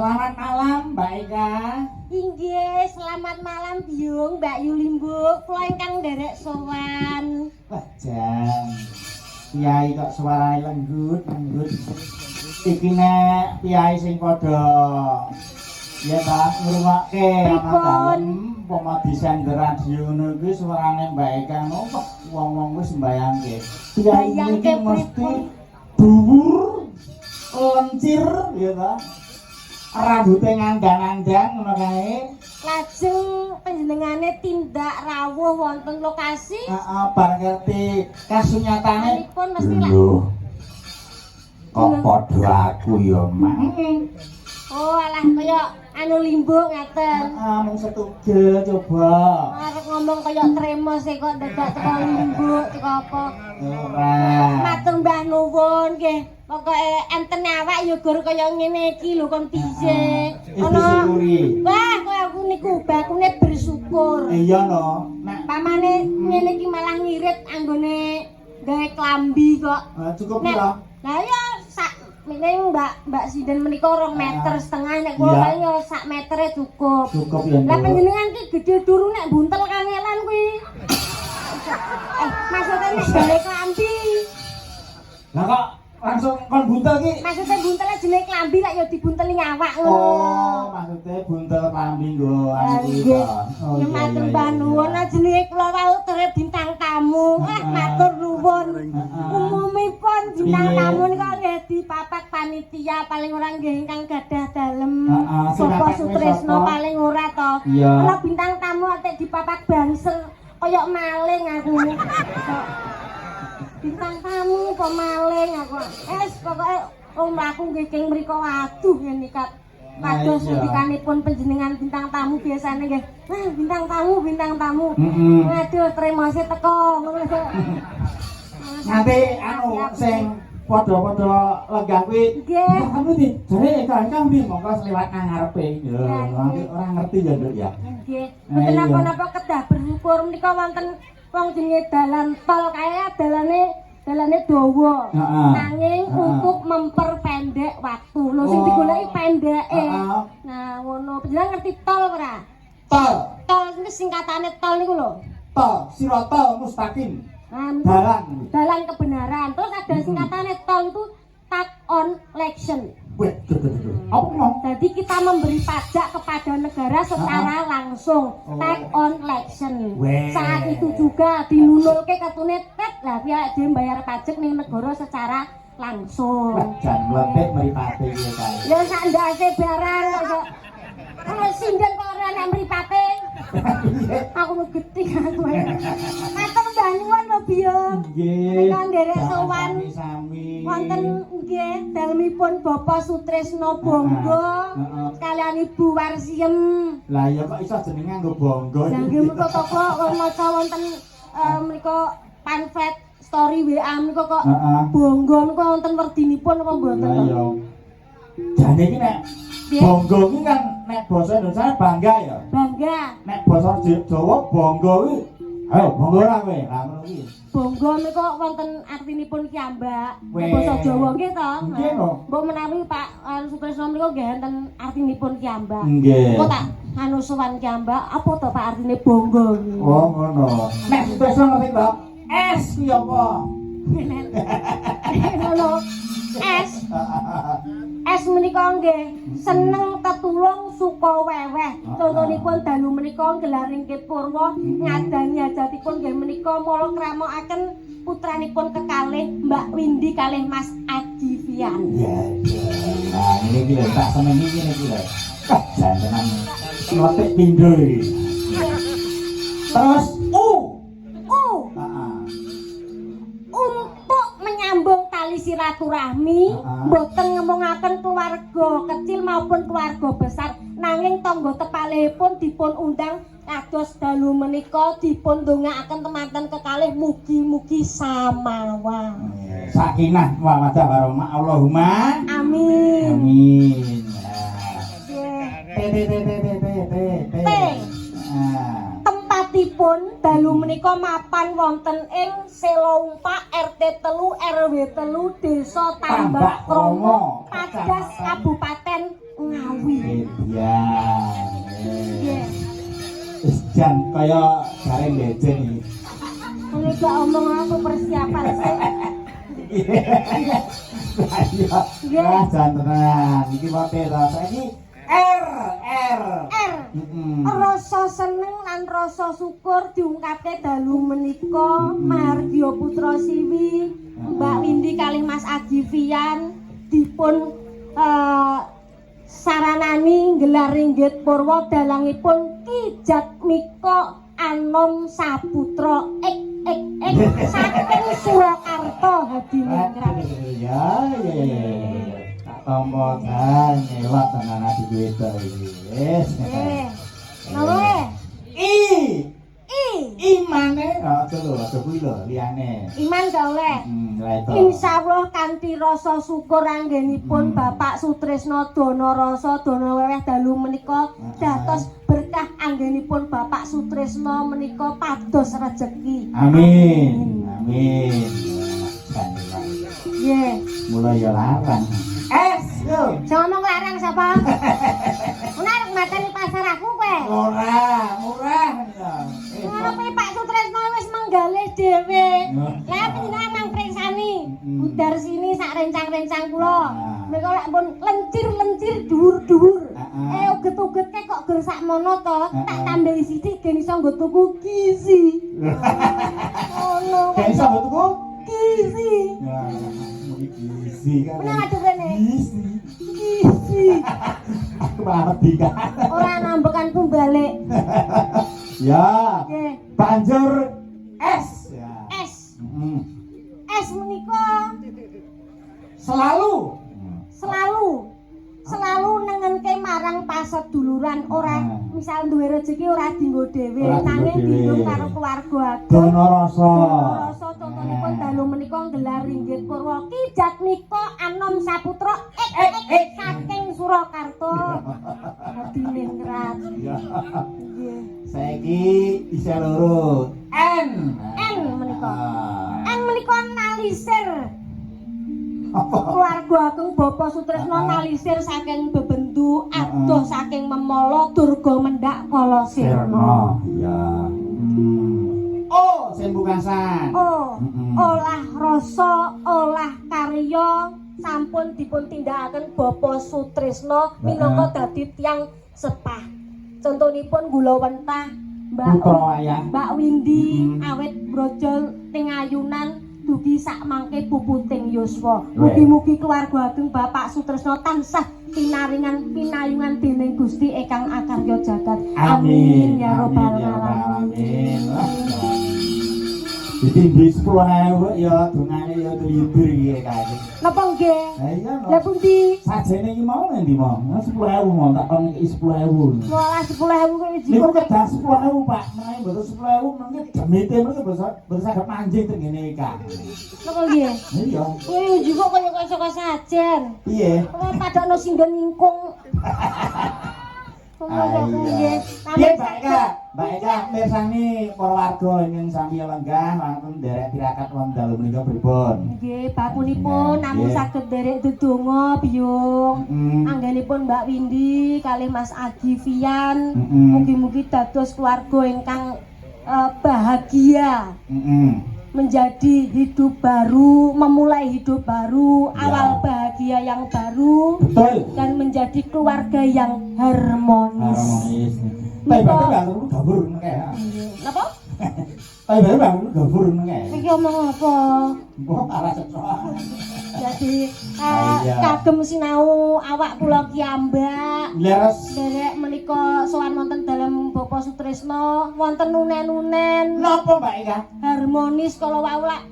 Selamat malam, Mbak Eka. Inggih, selamat malam, Biyung, Mbak Yulimbuk. Kula ingkang nderek sowan. Wah, jan. Piyai kok suarane lembut, lembut. Iki nek piyai sing padha ya ta ngrungokke ana Pripun? dalem umpama disender radio ngono kuwi suarane Mbak Eka ngono, wah, wong-wong wis mbayangke. Piyai Bayangke iki mesti pripun? dhuwur, lencir ya ta. Rambute ngandang-andang ngono kae. Lajeng panjenengane tindak rawuh wonten lokasi. Heeh, bar ngerti kasunyatane. Pun mesti lah. Lho. Kok padha aku ya, Mak? Oh, alah, kaya anu limbuk ngaten. Heeh, mung setugel coba. Arep ngomong kaya tremos e kok dadak teko limbuk teko apa. Ora. Matur mbah nuwun nggih. Pokoke enten awak ya gur kaya ngene iki lho, kon piye. Wis disyukuri. Wah, kowe aku niku bakune bersyukur. Iya no. Nek Pamane ngene iki malah ngirit anggone gawe klambi kok. Cukup Nek pira? Lah ya sak ning Mbak Mbak Sinden menika 2,5 meter, nek kula paling ya sak metere cukup. Cukup ya, Lah Nduk. panjenengan ki gedhe duru, nek buntel kangelan kuwi. Eh, maksudnya nek gawe klambi. Lah kok langsung kon buntel ki? Maksudnya buntelnya jenenge klambi lak ya dibunteli awak ngono. Oh, maksudnya buntel klambi nggo anu kuwi Nggih. to. Oh, Ya iya, matur iya, mbah iya. nuwun, jenenge kula wau tere bintang tamu. Ah, matur nuwun. Umumipun bintang Piye? tamu niku nggih dipapak panitia, paling ora nggih ingkang gadah dalem. Heeh, sing Bapak papak kuwi Sutresno sapa? paling ora to. Iya. Ana bintang tamu ate dipapak banser kaya maling aku. Kok bintang tamu apa maling aku. Es pokoke wong mlaku nggih king mriko, aduh, ngene kat. Kados ngendikanipun panjenengan bintang tamu biasane nggih. "Ah, bintang tamu, bintang tamu." Aduh, tremose teko ngono kok. Nanti anu sing padha-padha lenggah kuwi. Kamu di jare Eka Eka ndi, monggo liwat nang ngarepe. Ya, nanti ora ngerti ya, Nduk, ya. Nggih. Nah, Mboten iya. napa-napa, kedah bersyukur menika wonten wong jenenge dalan tol kae dalane dalane dawa. Nanging untuk memperpendek waktu. Lho, sing digoleki pendeke. Nah, ngono. Panjenengan ngerti tol ora? Tol, Tol niku singkatane tol niku lho. Tol, sirotol mustaqim. Nah, niku Dalan. dalan kebenaran. Terus ada singkatannya tol itu tax on election. Weh, duh, duh, duh. Apa mau? Jadi kita memberi pajak kepada negara secara langsung, tax on election. Weh. Saat itu juga dinunulke kartune tet lah, pihak dia bayar pajak ning negara secara langsung. Wah, jan mletik mripate iki kae. Ya sak ndase barang kok. Kalau sinden kok ora nek mripate, aku mau getih aku. Matur mbah nuwun lho, Biyung. Nggih. Menika nderek sowan. Sami-sami. Wonten nggih dalemipun Bapak Sutresno Bonggo kalian Ibu Warsiem. Lah ya kok iso jenenge nganggo bonggo? Lah nggih, menika toko maca wonten menika pamflet story WA menika kok Bonggo menika wonten werdinipun apa mboten Lah to? ya. Jane iki nek Piye? bonggo iki kan nek basa Indonesia bangga ya. Bangga. Nek basa Jawa bangga kuwi. Ayo bangga ora kowe? Lah ngono kuwi. Bonggo menika wonten artinipun kiyambak. Weh. Basa Jawa nggih to? Nggih, no. Mbok menawi Pak anu Sutresno menika nggih enten artinipun kiyambak. Nggih. Kok tak anu sowan kiyambak, apa to Pak artine bonggo kuwi? Oh, ngono. Nek Sutresno ngerti to? S kuwi apa? Ngono. S S menika nggih seneng tetulung suka weweh. Contonipun dalu menika gelar ringgit purwa ngadani hajatipun nggih menika mala kramakaken putranipun kekalih, Mbak Windy kalih Mas Ajivian. Iya. Nah, ini iki lho tak senengi ngene iki lho. Wah, jan tenan. Mletik pindho iki. Terus U. U, Heeh. untuk menyambung tali silaturahmi, mboten ngomongaken keluarga kecil maupun keluarga besar, nanging tangga tepalihipun dipun undang kados dalu menika dipun dongaaken temanten kekalih mugi-mugi samawa. Sakinah mawaddah warahmah, Allahumma Amin. Amin. Nah. Nggih. T T T T T T T T. T. Ah. Tempatipun dalu menika mapan wonten ing Selompak RT 3 RW 3 Desa Tambak Tambak Kromo, Kromo, Padas, Kabupaten Ngawi. Edian. Nggih. Wis jan kaya gareng lejen iki. Ini gak omong aku persiapan sih. Iya. Nggih. Wah, jan tenan. Iki wae ta. Saiki R R. R. Heeh. Rasa seneng lan rasa syukur diungkapke dalu menika Margya Putra Siwi, Mbak Windy kalih Mas Agi Fian dipun saranani nggelar ringgit purwa dalangipun Ki Jatmika Anom Saputra ek ek ek saking Surakarta Hadiningrat. Ya. Tak tampa jan ngelak tenan ati wedok iki. Wis. Napa? I. I. Imane, aja lho, aja kuwi lho, liyane. Iman gak oleh. Lah itu. Insyaallah kanthi rasa syukur anggenipun Bapak Sutrisno Dono Rasa Dono Weweh dalu menika dados berkah anggenipun Bapak Sutrisno menika pados rejeki. Amin. Amin. Jan elak. Nggih. Mulai ya larang. Es, yo. Jangan ngomong larang sapa? Menarik mateni pasar aku kowe. Ora, murah ya. Ngono kuwi Pak Sutrisno wis menggalih dhewe. Lah panjenengan mang priksani. Budar sini sak rencang-rencang kula. Mereka lek pun lencir-lencir dhuwur-dhuwur. Eh uget-ugetke kok gur sakmono to, tak tambahi sithik ben iso nggo tuku gizi. Ngono. Gak iso mbok tuku? Gizi. Ya, muni gizi kan. Menang aduh rene. Gizi. Gizi. Aku malah wedi kan. Ora nambekan pumbalik. Ya. Nggih. Banjur S ya. S. S menika Selalu. Selalu selalu nengenke marang paseduluran, ora misal duwe rezeki ora dienggo dhewe, Ora dienggo nanging dhewe. Dienggo karo keluarga ageng. Dono rasa. Rasa contonipun dalu menika nggelar ringgit purwa Ki Jatmika Anom Saputra ek ek ek saking Surakarta Hadiningrat. Ya. Nggih. Saiki isih loro. N. N menika. Ah. N menika nalisir. Apa? Keluarga ageng Bapak Sutrisno nalisir saking bebendu adoh saking memala durga mendak kala sirna. Ya. Oh, sing pungkasan. Oh, olah rasa, olah karya sampun dipun tindakaken Bapak Sutrisno minangka dadi tiyang sepah. Contonipun gula wentah Mbak Putra wayang. Mbak Windy awit brojol ting ayunan dugi sak mangke puputing yuswa. Mugi-mugi keluarga ageng Bapak Sutrisno tansah pinaringan pinayungan dening Gusti ingkang akarya jagat. Amin. Ya robbal Amin, ya robbal alamin. alamin. Wah, ditindhi 10.000 ya dongane ya terhibur iki kae. Napa nggih? Lah iya no. Lah pundi? Sajene iki mau nang ndi mau? 10.000 mau tak kon iki 10.000. Walah 10.000 kok Niku kedah 10.000, Pak. Menawi mboten 10.000 mengke demite mriki mboten saged manjing teng ngene iki, Kak. Napa nggih? Iya. Kowe juga kaya kaya saka sajen. Piye? Kowe padakno singgon nyingkung. Ah, Nggih. Piye Mbak Eka? Mbak Eka mirsani para warga ingkang sami lenggah wonten nderek tirakat wonten dalu menika pripun? Nggih, bakunipun namung saged nderek dedonga biyung. Anggenipun Mbak Windy kalih Mas Agi Fian, mugi-mugi dados keluarga ingkang bahagia. Menjadi hidup baru, memulai hidup baru, awal bahagia yang baru, dan menjadi keluarga yang harmonis. Harmonis. Tapi baru baru gabur ngono kae. Napa? Tapi baru baru gabur ngono kae. Iki omong apa? Mbok arah cetha. Jadi Iya. kagem sinau awak kula kiyambak. Leres. Nderek menika sowan wonten dalem Bapak Sutrisno, wonten nunen-nunen. Napa Mbak Eka? Harmonis kalau wau lak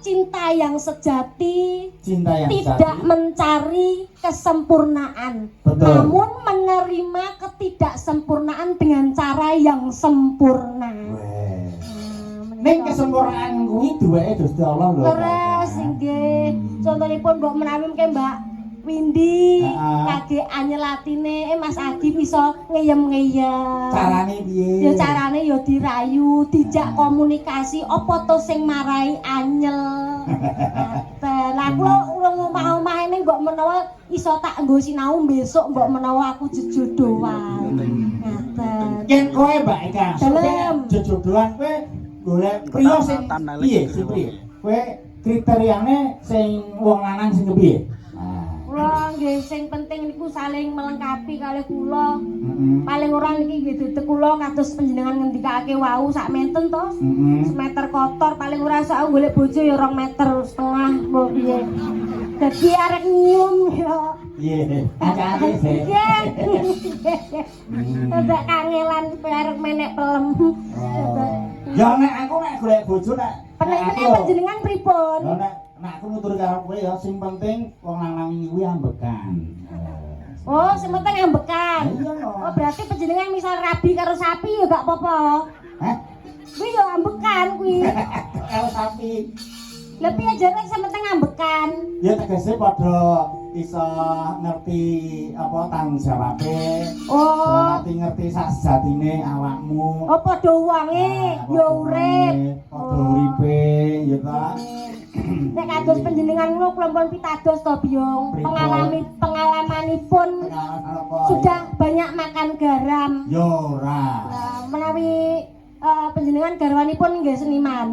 cinta yang sejati Cinta yang tidak sejati. Mencari kesempurnaan, namun menerima ketidaksempurnaan dengan cara yang sempurna. Weh. Nah, Ning menika. kesempurnaan kuwi duweke Gusti Allah lho. Leres nggih. Contonipun mbok menawi mengke Mbak Windy kage anyelatine Mas Agi bisa ngeyem-ngeyem. Carane piye? Ya carane ya dirayu, dijak komunikasi apa to sing marai anyel. Ngaten. Lah kula urung omah-omah ini mbok menawa iso tak nggo sinau besok, mbok menawa aku jejodohan. Ngaten. Yen kowe, Mbak Eka, Dalem. jejodohan kowe golek priya sing piye? Sing piye? Kowe kriteriane sing wong lanang sing kepiye? Nah. Kula nggih sing penting niku saling melengkapi kalih kula. Paling ora niki nggih dedek kula kados panjenengan ngendikake wau sak menten to. Semeter kotor paling ora sok golek bojo ya 2,5 meter mbok piye. Dadi arek nyium ya. Iya, kancane sih. Nggih. Dadak kangelan arek menek pelem. Oh. Ya nek aku nek golek bojo nek Nek aku panjenengan pripun? Ya nek nek aku nutur karo kowe ya sing penting wong lanang kuwi ambekan. Oh, sing penting ambekan. Iya no. Oh, berarti panjenengan misal rabi karo sapi ya gak apa-apa. Hah? Kuwi ya ambekan kuwi. Karo sapi. Lah piye jare sing penting ambekan? Ya tegese padha iso ngerti apa tanggung jawabe. Oh. Ngerti ngerti sak sejatine awakmu. Oh, padha wonge Nah, ya urip. Padha uripe ya ta. Nek kados panjenengan ngono kula pun pitados to, Biyung. Pripun? Pengalamanipun Pengalaman apa? sudah banyak makan garam. Ya ora. Nah, menawi panjenengan garwanipun nggih seniman.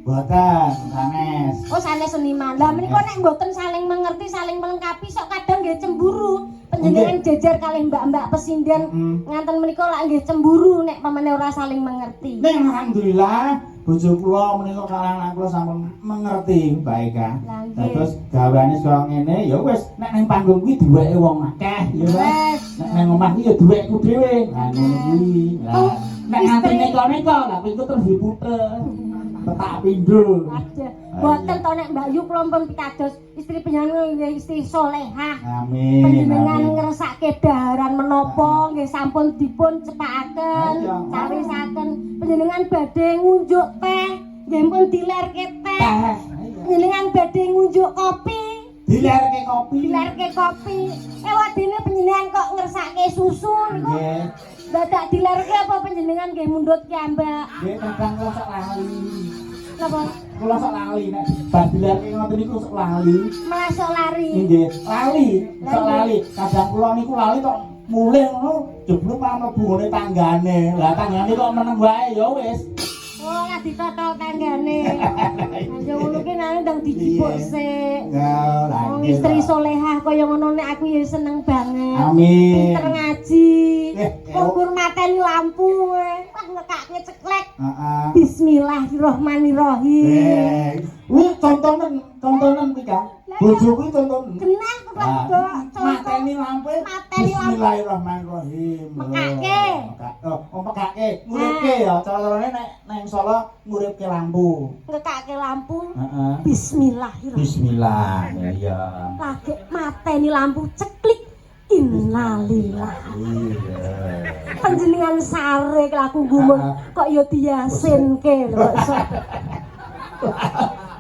Boten, sanes. Oh, sanes seniman. Lah menika nek mboten saling mengerti, saling melengkapi sok kadang nggih cemburu. Panjenengan jejer kalih mbak-mbak pesinden nganten menika lak nggih cemburu nek pamane ora saling mengerti. Ning alhamdulillah bojo kula menika kalih anak kula sampun mengerti, Mbak Eka. Lah, nggih. Terus gaweane kaya ngene ya wis nek ning panggung kuwi duweke wong akeh ya ta. Wes. Nek ning omah kuwi ya duwekku dhewe. Lah ngono kuwi. Lah Oh, nek nganti neko-neko lah kuwi iku terus dipute. Tetak pindho. Waduh, boten to nek Mbak Yu kula pun pitados istri panjenengan nggih istri solehah. Amin. Panjenengan Amin. ngersake daharan menapa nggih sampun dipun cepakaken, Iya. cawisaken. Panjenengan badhe ngunjuk teh, nggih pun dilerke teh. Teh. Panjenengan badhe ngunjuk kopi, Dilerke kopi. Dilerke kopi. Eh, wadine panjenengan kok ngersake susu niku Nggih. dadak dilerke apa panjenengan nggih mundhut kiambak? Nggih, kadang kula sok lali. Napa? Kula sok lali nek bar dilerke ngoten niku sok lali. Malah sok lari. Nggih, lali, sok Lah, lali. Kadang kula niku lali kok mulih ngono jeblok malah mlebu ngene tanggane. Lah tanggane kok meneng wae ya wis. Oh, lah ditotol tanggane. Aja ngono ki nang ndang dijipuk Iya. sik. Ya, lah Wong nggih. istri solehah kaya ngono nek aku ya seneng banget. Amin. Pinter ngaji. Eh, Wong gur mateni lampu kowe. Wah, ngekake ceklek. Heeh. Bismillahirrahmanirrahim. Eh, kuwi tontonan, tontonan kuwi kan. Bojo kuwi tontonan. Genah kok Ah, kok mateni lampu. Mateni lampu. Bismillahirrahmanirrahim. Mekake. Oh, oh mekake, nguripke ya. Cara-carane nek nang Solo nguripke lampu. Ngekake lampu. Heeh. Bismillahirrahmanirrahim. Bismillah. Ya iya. Lagi mateni lampu ceklik. Innalillahi. Iya. Panjenengan sare laku gumun kok ya diyasinke lho kok iso.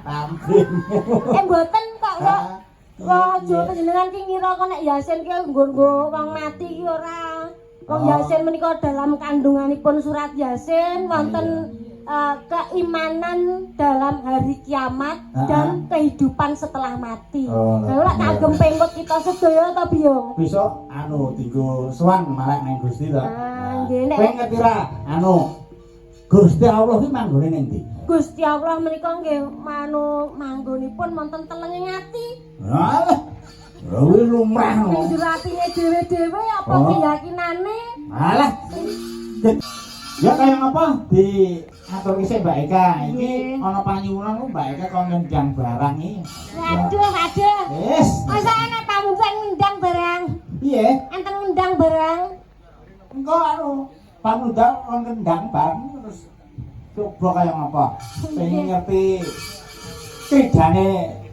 Ampun. Eh, mboten kok kok. Kok aja panjenengan ki ngira kok nek yasin ki nggo-nggo wong mati ki ora. Wong yasin menika dalam kandunganipun surat Yasin wonten keimanan dalam hari kiamat dan kehidupan setelah mati. Oh, Lha lek iya. kagem pengkut kita sedaya to, Biyung? Besok anu dienggo sowan malah nang Gusti to. Ah, nggih, nek Kowe ngerti ra anu Gusti Allah ki manggone ning ndi? Gusti Allah menika nggih manu manggonipun wonten telenge ati. Alah. Kuwi lumrah no. Ning jero atine dhewe-dhewe apa keyakinane? Alah. Ya kaya ngapa di atur sik Mbak Eka. Iki ana panyuwunan ku Mbak Eka kon ngendang barang iki. Waduh, waduh. Wis. Masa ana tamu sing ngendang barang? Piye? Enten ngendang barang. Engko anu pamundang kon ngendang barang terus coba kaya ngapa? Pengen ngerti kridane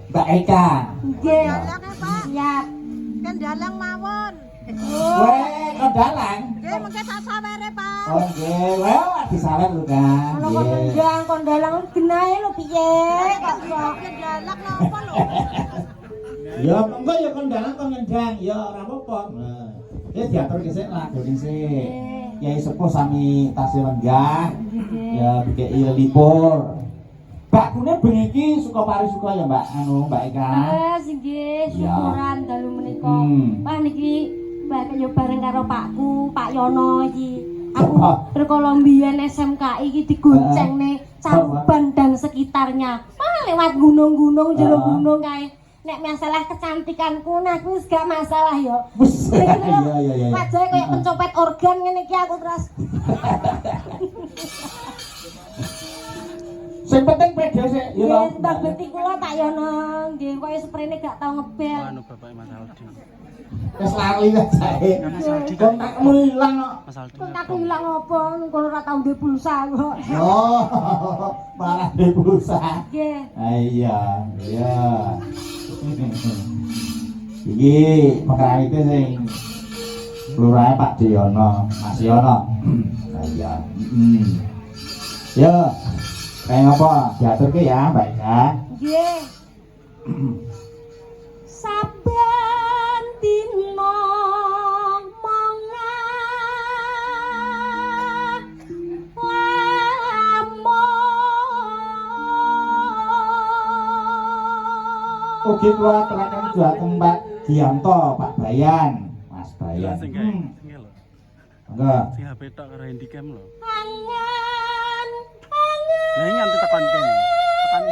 Mbak Eka. Nggih. Dalangnya, Pak. Siap. Kan dalang mawon. Oh, Weh, kon dalang. Nggih, mengke tak sawere, Pak. Oh nggih, wah disawer lho kan. Ana kon ngendang, kon dalang genahe lho piye? Kok iso? Kan dalang napa lho? Ya monggo ya kon dalang kon ngendang, ya ora apa-apa. Nah, ya diatur sik lagune sik. Yai sepuh sami tasih lenggah. Nggih. Ya dikeki lelipur. Bakune bengi iki suka parisuka ya, Mbak anu Mbak Eka. Wes nggih, syukuran dalu menika. Wah niki Mbak yo bareng karo Pakku, Pak Yono iki. Aku rikala mbiyen SMKI iki digoncengne Caruban dan sekitarnya. Wah lewat gunung-gunung, jero gunung kae. Nek masalah kecantikanku nah aku wis gak masalah ya. Wis. Iya. Wajahe kaya pencopet organ ngene iki aku terus. Sing penting pede sik ya toh. Nggih, Mbak Beti kula Pak Yono, nggih koyo sprene gak tau ngebel. Anu bapak Mas Aldi. Wis lali wajahe. Mas Aldi kan. Kontakmu ilang kok. Mas Aldi. Kontakku ilang apa? Kono ora tau ndek pulsa kok. Oh, malah di pulsa. Nggih. Ah, iya, iya. Iki pengrawite sing lurahe Pak Diyono, Mas Yono. Ah, iya. Heeh. Yo. Kayak ngapa? Diaturke ya, Mbak Ika. Nggih. Saben dina mongah lamun. Ugi kula aturaken dhumateng Pak Gianto, Pak Bayan, Mas Bayan. Sing gawe sing lho. Monggo. Sing HP tok karo handycam lho. Angan angan Lah nganti tekan kene. Tekan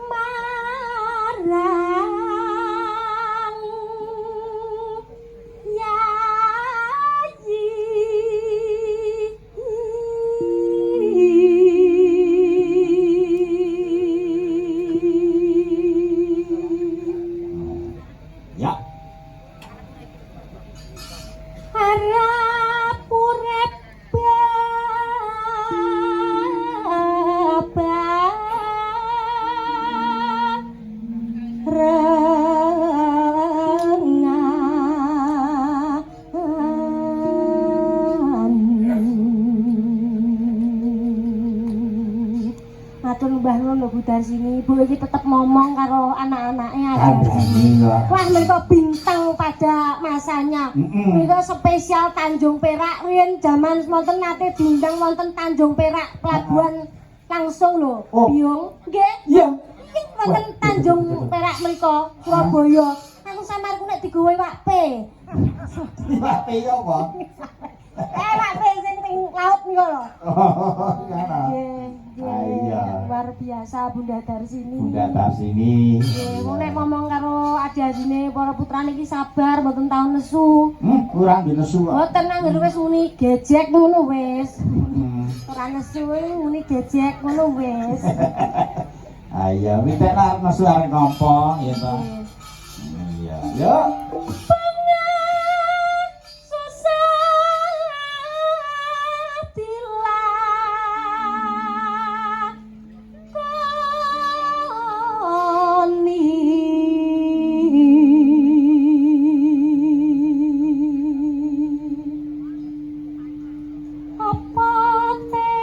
marang yayi. Ya. Harap urip barengan. Matur mbah nuwun lho Bu Darsini. Bu iki tetep ngomong karo anak-anake Kandhani kok. Wah, mereka bintang pada masanya. Mereka spesial Tanjung Perak riyen jaman wonten nate diundang wonten Tanjung Perak pelabuhan langsung lho. Oh. Biung. Nggih. Iya. Nggih wonten Tanjung Perak mriku, Surabaya. Aku samarku nek digawe iwak P. Iwak P ya apa? Eh, iwak P sing teng laut niku lho. Oh, ngono. Nggih, Ah, iya. Luar biasa Bunda Darsini. Bunda Darsini. Nggih, wong nek ngomong karo adi-adine para putrane iki sabar mboten tau nesu. Kurang dinesu kok. Mboten anggere wis muni gejek ngono wis. Ora nesu muni gejek ngono wis. Ah iya, witek nek nesu arep nampa ya toh. Iya. Yo. Susah dilakoni. Apa tega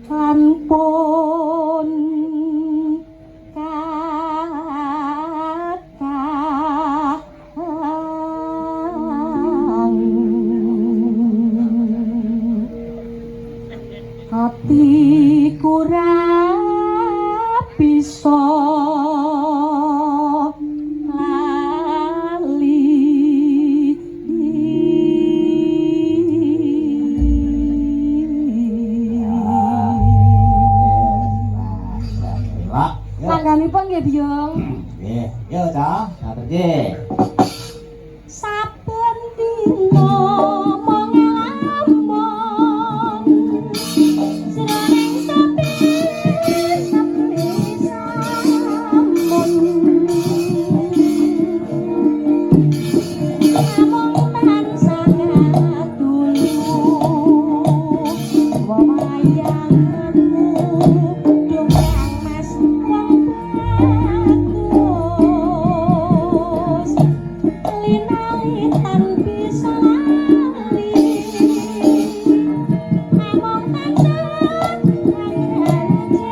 lan pun kakang atiku ra bisa lali. Lah, yo. Tangganipun nggih, Biyung. Nggih, yo ta, ngaturke. Saben dina mung nglamun jroning sepi sepi samun namung tansah ngatulu wayangmu dongkang Mas wong bagus linalitan bisa lali namung tansah angen ati.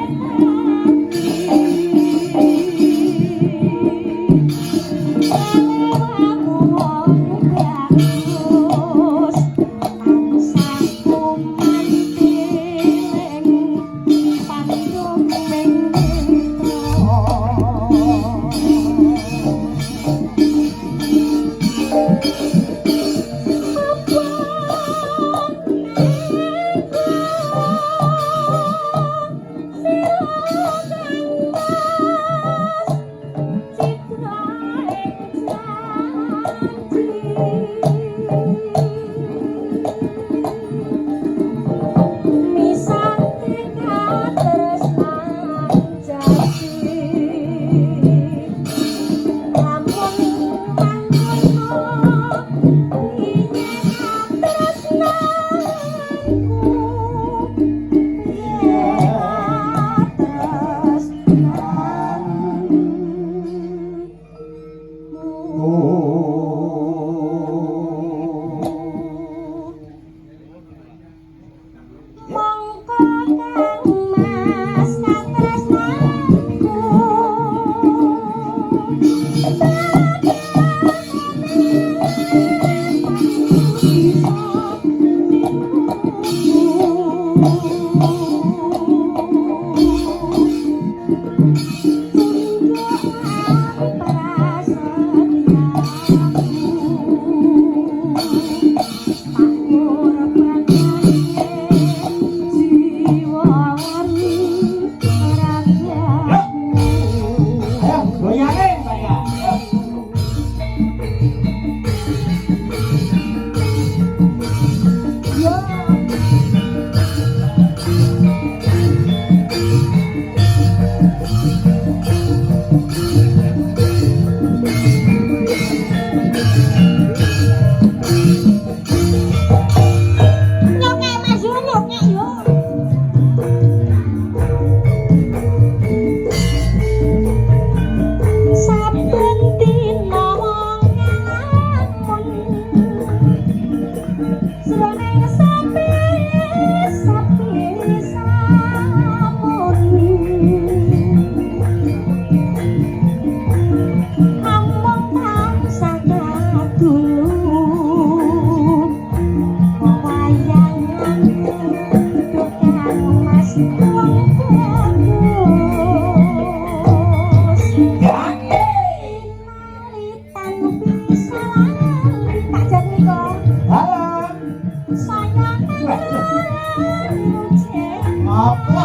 Apa?